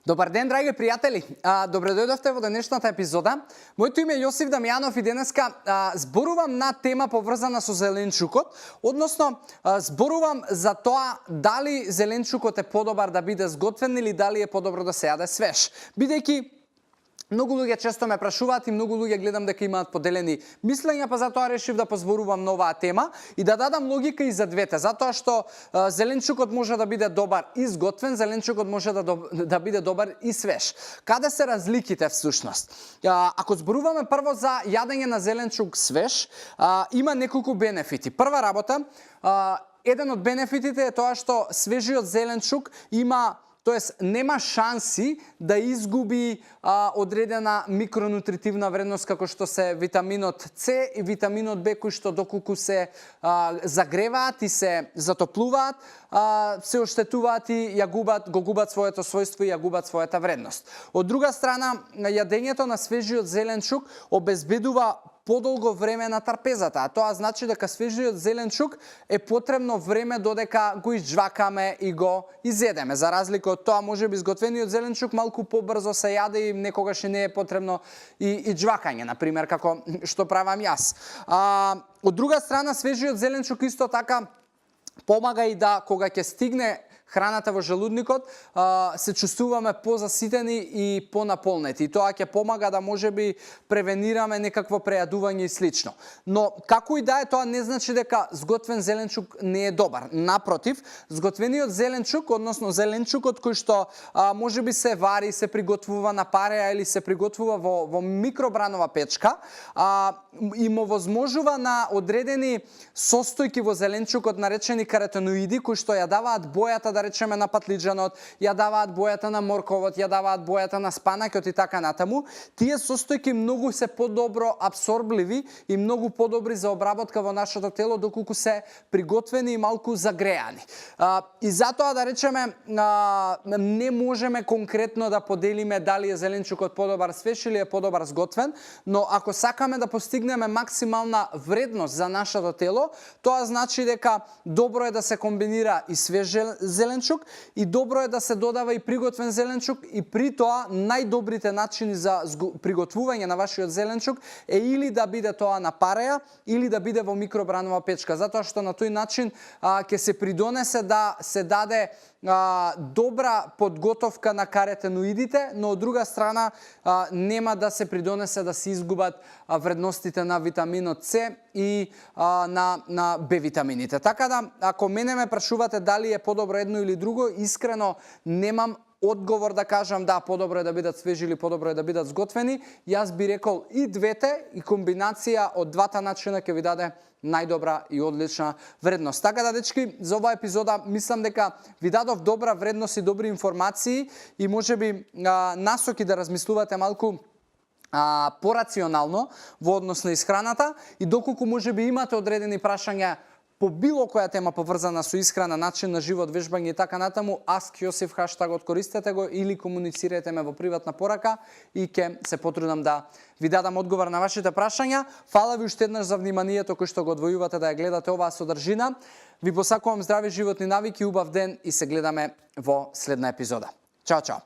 Добар ден, драги пријатели. Добре дојдовте во денешната епизода. Моето име е Јосиф Дамјанов и денеска зборувам на тема поврзана со зеленчукот, односно зборувам за тоа дали зеленчукот е подобар да биде сготвен или дали е подобро да се јаде свеж. Бидејќи многу луѓе често ме прашуваат и многу луѓе гледам дека имаат поделени мислења, па затоа решив да позборувам на оваа тема и да дадам логика и за двете, затоа што зеленчукот може да биде добар и сготвен, зеленчукот може да биде добар и свеж. Каде се разликите всушност? Ако зборуваме прво за јадење на зеленчук свеж, има неколку бенефити. Прва работа, еден од бенефитите е тоа што свежиот зеленчук има, тоест нема шанси да изгуби одредена микронутритивна вредност како што се витаминот С и витаминот Б, кои што доколку се загреваат и се затоплуваат, се оштетуваат и го губат своето својство и ја губат својата вредност. Од друга страна, јадењето на свежиот зеленчук обезбедува подолго време на трпезата, а тоа значи дека свежиот зеленчук е потребно време додека го изџвакаме и го изедеме. За разлика од тоа, можеби изготвениот зеленчук малку побрзо се јаде и некогаш не е потребно и џвакање, на пример, како што правам јас. Од друга страна, свежиот зеленчук исто така помага и да кога ќе стигне храната во желудникот, се чувствуваме позаситени и понаполнети. И тоа ќе помага да можеби превенираме некакво прејадување и слично. Но како и да е, тоа не значи дека сготвен зеленчук не е добар. Напротив, сготвениот зеленчук, односно зеленчукот кој што можеби се вари, се приготвува на пареја или се приготвува во микробранова печка, им овозможува на одредени состојки во зеленчукот наречени каротиноиди, кои што ја даваат бојата, да речеме, на патлиџанот, ја даваат бојата на морковот, ја даваат бојата на спанакот и така натаму. Тие состојки многу се подобро абсорбливи и многу подобри за обработка во нашето тело доколку се приготвени и малку загреани. И затоа, да речеме, не можеме конкретно да поделиме дали е зеленчукот подобар свеж или е подобар сготвен, но ако сакаме да постигнеме максимална вредност за нашето тело, тоа значи дека добро е да се комбинира и свеж зеленчук и добро е да се додава и приготвен зеленчук, и при тоа најдобрите начини за приготвување на вашиот зеленчук е или да биде тоа на пареја или да биде во микробранова печка, затоа што на тој начин ќе се придонесе да се даде добра подготовка на каротиноидите, но од друга страна нема да се придонесе да се изгубат вредностите на витаминот С и на Б витамините. Така да, ако мене ме прашувате дали е подобро едно или друго, искрено немам одговор да кажам да, подобро е да бидат свежи или подобро е да бидат сготвени. Јас би рекол и двете, и комбинација од двата начина ќе ви даде најдобра и одлична вредност. Така да, дечки, за оваа епизода мислам дека ви дадов добра вредност и добри информации и можеби насоки да размислувате малку порационално во однос на исхраната, и доколку можеби имате одредени прашања по било која тема поврзана со исхрана, начин на живот, вежбање и така натаму, #AskJosif хаштагот користете го или комуницирате ме во приватна порака и ќе се потрудам да ви дадам одговор на вашите прашања. Фала ви уште еднаш за вниманието кој што го одвојувате да ја гледате оваа содржина. Ви посакувам здрави животни навики, убав ден и се гледаме во следна епизода. Чао, чао!